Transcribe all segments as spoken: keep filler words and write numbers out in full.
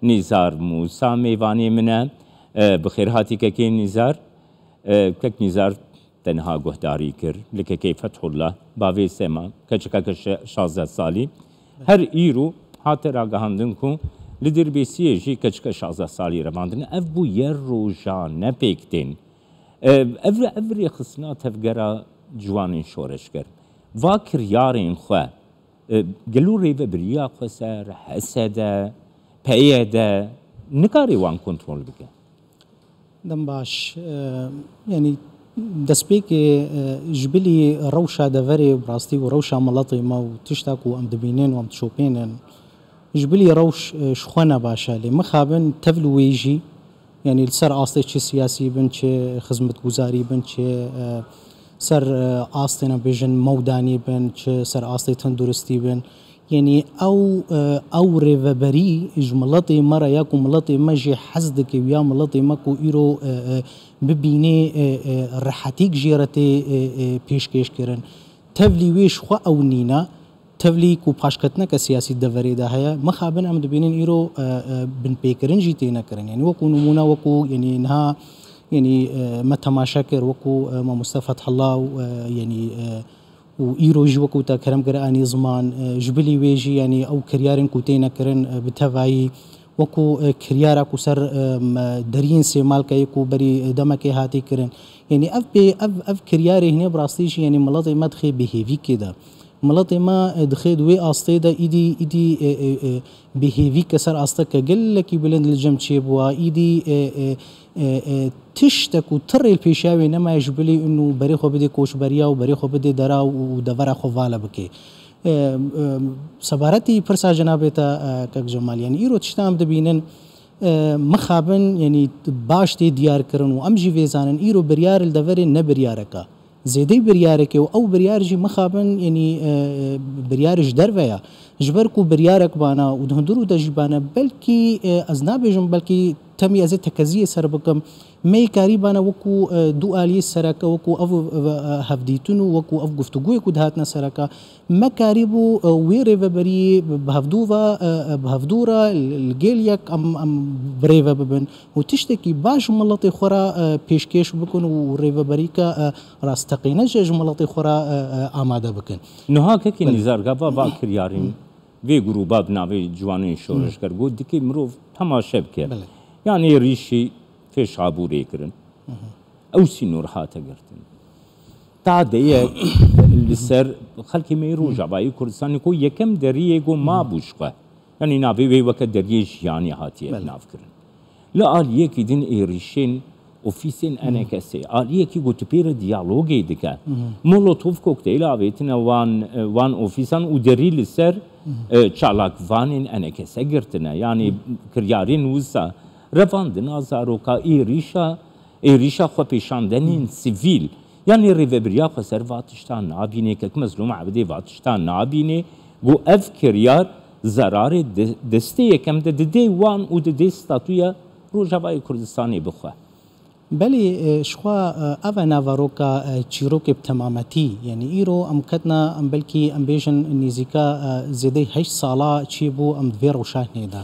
Nîzar Mûsa mêvanê min e. E, bi xêr hatî kekê Nîzar. E, kek Nîzar te niha guhdarî kir. Li kekê Fethullah, bavê Sema, keçikeke şe-, şazdeh salî. Her îro hate ragihandin ku li Dirbêsiyê jî keçike şazdeh salî revandin. Ev bûye rojane pêk tên. E, ev, ev rêxistina tevgera ciwanên şoreşger. Va kiryarên xwe, e, gelo rêvebiriya xweser, H S D, P Y D, nikare wan kontrol bike? Dem baş. E, yanî destpêkê, e, ji bilî rewşa deverê bi rastî û rewşa miletê me û tişta ku em dibînin û em dişopênin, ji bilî rewş, e, ji xwe ne baş e. Lê mixabin tevlî wê jî, yanî li ser astê çi siyasî bin, çi xizmetguzarî bin, çi, e, ser, e, astên em bêjin mewdanî bin, çi ser astê tenduristî bin. Yanî ew, e, ew rêveberî ji miletê me re ya ku miletê me jê hez dike û ya miletê me ku îro, e, e, bibînê, e, e, rehetîk jê re tê, e, e, pêşkêş kirin. Tevlî wê ji xwe ew nîne, tevlî ku paşketineke siyasî deverê de heye. Mixabin em dibînin îro, e, e, binpêkirin jî têne kirin. Yanî wekû nimûne, wekû, yanî niha, yanî, e, me temaşe kir, wekû, e, mamoste Fethullah û, e, yanî, e, û îro jî wekû te kerem kir anî ziman, e, ji bilî wê jî, yanî ew kiryarên ku têne kirin, e, bi tevayî wekû, e, kiryara ku ser, e, me deriyên Sêmalkeyê ku berî, e, demekê hatî kirin. Yanî ev pê, ev, ev kiryarê hînê bi rastî jî, yanî miletê me dixê bêhêvîkê de. Miletê me, e, dixê di wê astê de îdî, îdî, e, e, e, bêhêvîke ser asteke gelekî bilind li cem çêbûwa. Îdî, e, e, e, e, tiştek û tirê li pêşiya wê nemaye ji bilî û berê xwe bidê koçberiya û berê xwe bidê dera û, û devera xwe vala bike. E, e, sebaretî pirsa cenabê te, e, kek Cemal, yanî îro tişta em dibînin, e, mixabin, yanî baş tê diyar kirin û em jî vê zanin, îro biryar li deverê ne biryareke. Zêdey biryarekê û ew biryar jî mixabin, yanî, e, e, biryar ji derve ya. Ji ber ku biryarek bana û di hundir û de jî bana, belkî, e, ez nabêjim, belkî temî ez ê tekeziyê ser bikim. Me yê karî bana wekû, e, du aliyê sereke, wekû ev, e, e, hevdîtin û wekû ev guftûgoyê ku dihatine sereke. Me karîbû, e, wê rêveberiyê bi, bi hevdû ve, e, e, bi hevdû re li, li gel yek em, em bi rêve bibin û tiştekî baş ji miletê xwe re, e, pêşkêş bikin û rêveberîke, e, rasteqîne jî ji miletê xwe re, e, e, amade bikin. Niha kekî Belê. Nîzar gava va kiryarên vê grûba bi navê Ciwanên Şoreşger got, dikê mirov temaşe bike. Belê. Yanî êrîşî pêş abûrê kirin. Ew sînor hate girtin. Tadeyek li ser xelkê me yê Rojavayê Kurdistanê ku yekem deriyê ku mabû ji xwe. Yanî navê wê weke deriyê jiyanê hatiye Belê. Navkirin. Li aliyekî din êrîşên ofîsên Enekesê, aliyekî ku tu pê re diyalogê dike. Molotov kokteyl avêtine wan, wan ofîsan û derî li ser, e, çalakvanên Enekese girtine. Yanî kiryarên wisa revandina zaroka, êrîşa, êrîşa xwepêşandenên sivîl. Yanî rêvebiriya xweser va tişta nabîne, kek Mezlûm Ebidê va tişta nabîne. Got ev kiryar zerarê de-, destê yekem de didê wan û didê statuya Rojavayê Kurdistanê bixwe. Belê, e, ji xwe, e, ev e naveroka, e, çîrokê bi temametî. Yanî îro em ketna, em belkî em bêjin nêzîka, e, zêdeyî heşt sala çêbû em di vê rewşanê de.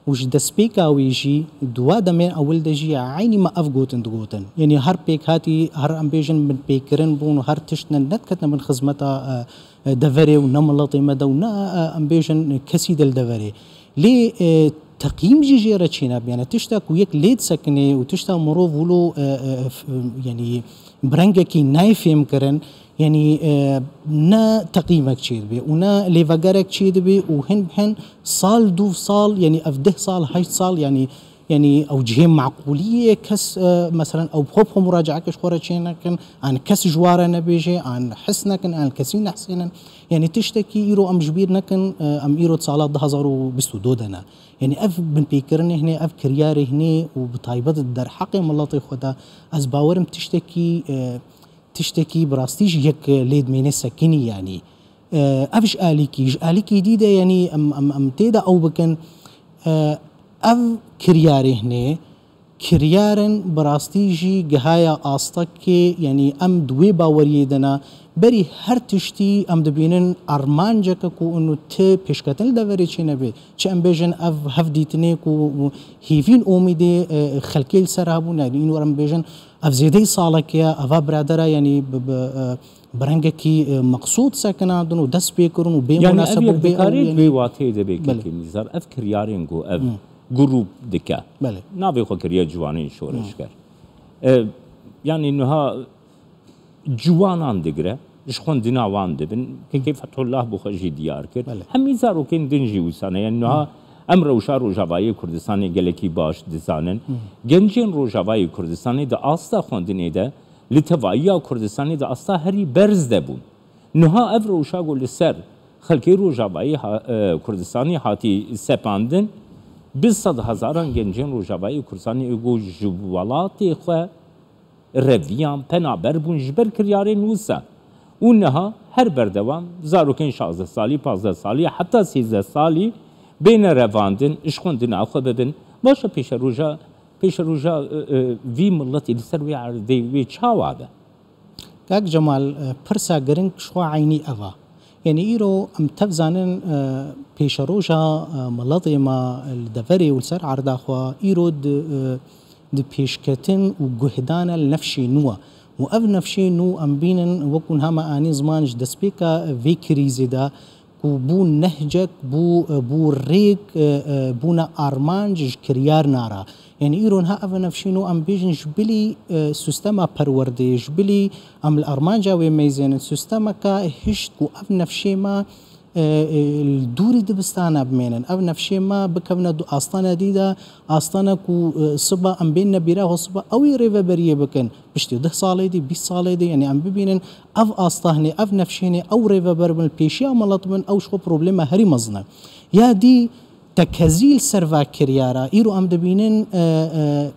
Û ji destpêka wê jî, di wa demên ewil de jî eynî me ev gotin digotin. Yanî her pêkhatî, her em bêjin binpêkirin bûn û her tişt ne, nediketine bin xizmeta, e, e, deverê û ne miletê me de û ne, e, em bêjin kesî de li deverê. Lê, e, teqîm jî jê re çênabî. Yanî tişta ku yek lê disekinê û tişta mirov wilo, e, e, f-, yanî bi rengekî nayê fêhmkirin, yanî, e, ne teqîmek çêdibê û ne lêvegerek çêdibê û hin bi hin sal, du sal, yanî ev deh sal, heşt sal, yanî, yanî ew cihê meqûlî ye kes, e, meselen ew bi xwe bi xwe muracaeke ji xwe re çênekin, an kes ji wa re nebêje, an his nekin, an kesî nehsênin. Yanî tiştekî îro em ji bîr nekin, e, em îro di sala du hazar û bîst û du de ne. Yanî ev binpêkirinê hinê, ev kiryarê hinê û bi taybet di derheqê miletê xwe de ez bawerim tiştekî, e, tiştekî bi rastî jî yek lê dimêne sekinî yanî. E, ev ji alîkî, ji alîkî dî de yanî em, em, em tê de ew bikin, e, ev kiryarê hinê, kiryar in bi rastî jî gihaya astekê, yanî em di wê baweriyê de ne, Berî her tiştî em dibînin armanceke ku û ti pêşketin li deverê çênebê. Çi em bêjin ev hevdîtinê ku hêvîn omîdê, e, xelkê li ser hebûn, yanî îno em bêjin ev zêdeyî salekê ye, eva biradera, yanî bi, bi, e, bi rengekî, e, meqsûd sekinandin û dest pê kirin û bê Yani ev mûnaseb û yek bê dikarê ew, yanî wê wateyê de bê Belê. Kekê Nîzar, ev kiryarên ku ev Hı. grûp dike. Belê. Navê xwe kiriye ciwanên şoreşger. Hı. E, yani niha ciwanan digre, ji xwendina wan dibin. Kekê Fethullah bi xwe jî diyar kir. Belê. Hemî zarokên din jî wisa ne. Yani niha Hı. em rewşa Rojavayê Kurdistanê gelekî baş dizanin. Hı. Gencên Rojavayê Kurdistanê di asta xwendinê de, li tevahiya Kurdistanê di asta herî berz de bûn. Niha ev rewşa ku li ser xelkê Rojavayê ha-, e, Kurdistanê hatî sepandin, bi sedhezaran gencên Rojavayê Kurdistanê ê ku ji welatê xwe reviyan, penaber bûn ji ber kiryarên wisa. Û niha her berdewam zarokên şazdeh salî, pazdeh salî, heta sîzdeh salî bêne revandin, ji xwendina xwe bibin. Baş e, pêşeroja, pêşeroja, e, e, vî miletî li ser wê erdê wê çawa be? Kak Cemal, e, pirsa giring ji xwe eynî ev e. Yanî îro em tev zanin, e, pêşeroja, e, miletê me li deverê û li ser erda xwe îro di, e, di pêşketin û guhdana li nefşê nû e. Û ev nefşê nû em bînin, wekû niha me anî ziman, ji destpêka vê krîzê de ku bû nehcek, bû, bû rêk, e, e, bûne armanc ji kiryar nara. Yanî îro niha ev nefşê nû em bêjin ji bilî, e, sistema perwerdeyê, ji bilî em li armanca wê meyzênin, sistemeke hişt ku ev nefşê me, e, e, li dûrî dibistana bimênin. Ev nefşê me bikevine du-, astana dî de, astana ku, e, siba em bênine bîra xwe, siba ew ê rêveberiyê bikin. Piştî deh salê dî, bîst salê dî, yanî em bibînin ev asta hene, ev nefşê hene, ew rêveber bin, li pêşiya milet bin, ew ji xwe problema herî mezin e. Ya dî tekezî li ser va kiryara, îro em dibînin, e, e,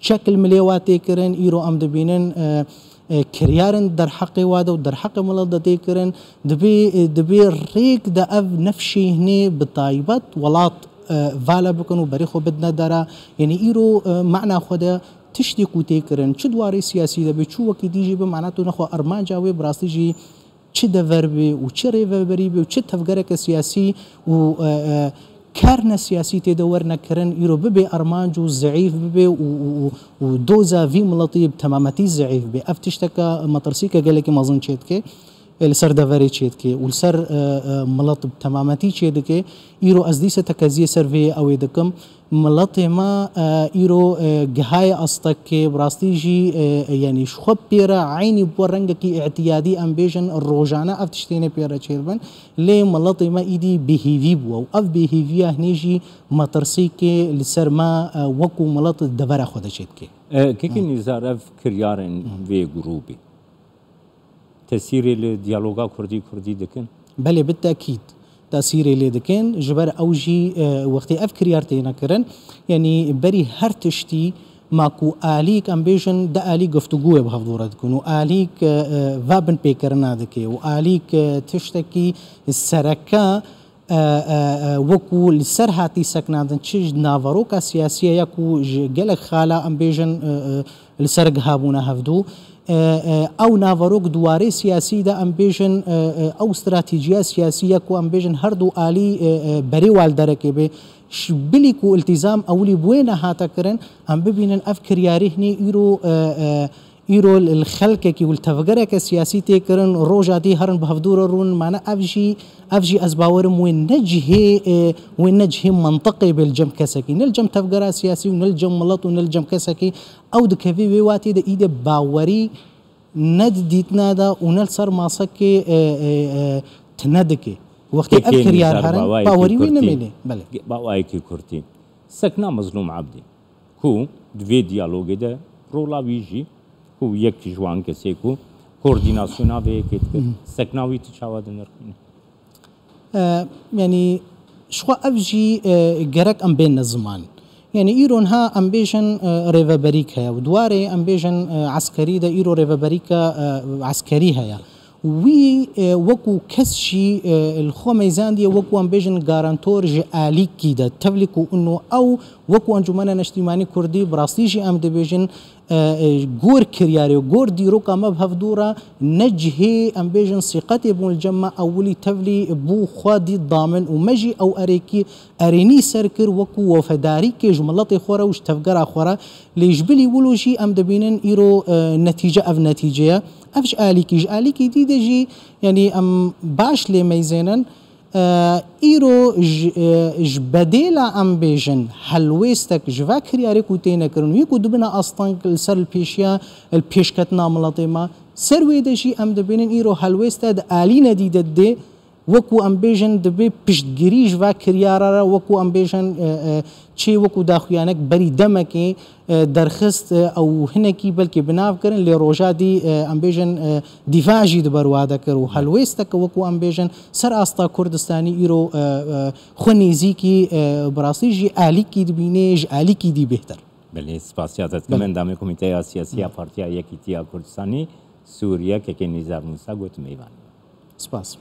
çek li milê wa tê kirin, îro em dibînin, e, e, kiryarên derheqê wa de û derheqê milet de tê kirin, dibê, e, dibê rêk de ev nefşê hene bi taybet welat, e, vala bikin û berê xwe bidine dera. Yanî îro, e, mana xwe de tiştê ku tê kirin, çi di warê siyasî de be, çi wekî dî jî be, mana tu nexwe armanca wê bi rastî jî çi dever be û çi rêveberî be û çi tevgereke siyasî û, e, e, karne siyasî tê de werne kirin, îro bibe armanc û zeîf bibe û, û, û, û doza vî miletî bi temametî zeîf be. Ev tişteke metirsîke gelekî mezin çêdike. E, li ser deverê çêdike û li ser, e, e, milet bi temametî çêdike. Îro ez dîse tekeziyê ser vê ew ê dikim. Miletê me, e, îro, e, gihaye astekê, bi rastî jî, e, e, yanî ji xwe pê re eynî bi rengekî îtiyadî, em bêjin, rojane ev tiştê hene pê re çêdibin. Lê miletê me îdî bêhêvî bû û ev bêhêviya hinê jî metirsîkê li ser me, e, wekû milet di devera xwe de çêdike. E, Kekê Nîzar, ev kiryarên vê grûbê tesîrê li diyaloga kurdî-kurdî dikin? Belê, bi tekîd tesîrê lê dikin. Ji ber ew jî, e, wextê ev kiryar têne kirin, yanî berî her tiştî ma ku alîk, em bêjin, di alî guftugûyê bi hevdû re dikin û alîk, e, e, va binpêkirina dike û alîk, e, tiştekî sereke, e, e, e, wekû li ser hatî seknandin, çi ji naveroka siyasî ye ya ku ji gelek xala, em bêjin, e, e, li ser gihabûna hevdû. E, e, ew naverok di warê siyasî de, em bêjin, e, e, ew stratejîya siyasî ya ku, em bêjin, her du alî, e, e, berê wa li derekê bê. Ji bilî ku îltîzam ewilî bi wê nehate kirin, em bibînin ev kiryarî hinî îro, e, e, îro li xelkekî û li tevgereke siyasî tê kirin, roja dî herin bi hevdû re rûn, mane ev jî, ev jî ez bawerim wê ne cihê, e, wê ne cihê mentiqê bê li cem kesekî, ne li cem tevgera siyasî û ne li cem milet û ne li cem kesekî. Ew dikevê wê watê de îde bawerî ne di dîtina de û ne li ser masekê, e, e, e, tine dike. Wextê ev Kekê kiryar Nîzar, herin, bawayekî bawerî wî kurtî, nemêne. Belê. Bawayekî kurtî. Sekna Mezlûm Ebdî, ku di vê diyalogê de rola wî jî, ku yek ji wan kesê ku koordînasyona vê yekê dikir, Hı. sekna wî tu çawa dinirxîne? E, yanî, ji xwe ev jî, e, gerek em bênne ziman. Yanî, îro niha em bêjin, e, rêveberîk heye û di warê em bêjin, e, eskerî de îro rêveberîka, e, eskerî heye. Wî e, wekû kes jî e, li xwe meyzandiye, wekû em bêjin garantor ji alîkî de. Tevlî ku ûno ew wekû Encûmena Neştîmanî Kurdî bi rastî jî em dibêjin e, e, gor kiryarê û gor dîroka me bi hevdû re ne cihê em bêjin sîqetê bûn li cem me, ewilî tevlî bû xwe dît damin û me jî ew erêkî erênî ser kir wekû wefedarîkê ji miletê xwe re û ji tevgera xwe re. Lê ji bilî wilo jî em dibînin îro e, netîce ev netîce ye. Ev ji alîkî, ji alîkî dî de jî, yanî em baş lê meyzênin. E, îro ji, e, ji bedêla em bêjin helwêstek ji va kiryarê ku têne kirin, wî ku dibine asteng li ser li pêşiya, li pêşketina miletê me. Ser wê de jî em dibînin îro helwêste di alîne dî de dê, wekû em bêjin dibê piştgirî ji va kiryara re, wekû em bêjin e, e, çê wekû daxuyanek berî demekê e, derxist e, ew hinekî belkî bi nav kirin, lê roja dî e, em bêjin e, dîfa jî di ber wa de kir û helwêsteke wekû em bêjin ser asta Kurdistanî îro e, e, xwe nêzîkî e, bi rastî jî alîkî dibînê, ji alîkî dî bêhtir. Belê, spasiya te dikim. Belê. Endamê Komîteya Siyasî ya Partiya Yekîtiya Kurdistanî Sûriye, Kekê Nîzar Mûsa, got mêvanî. Spas.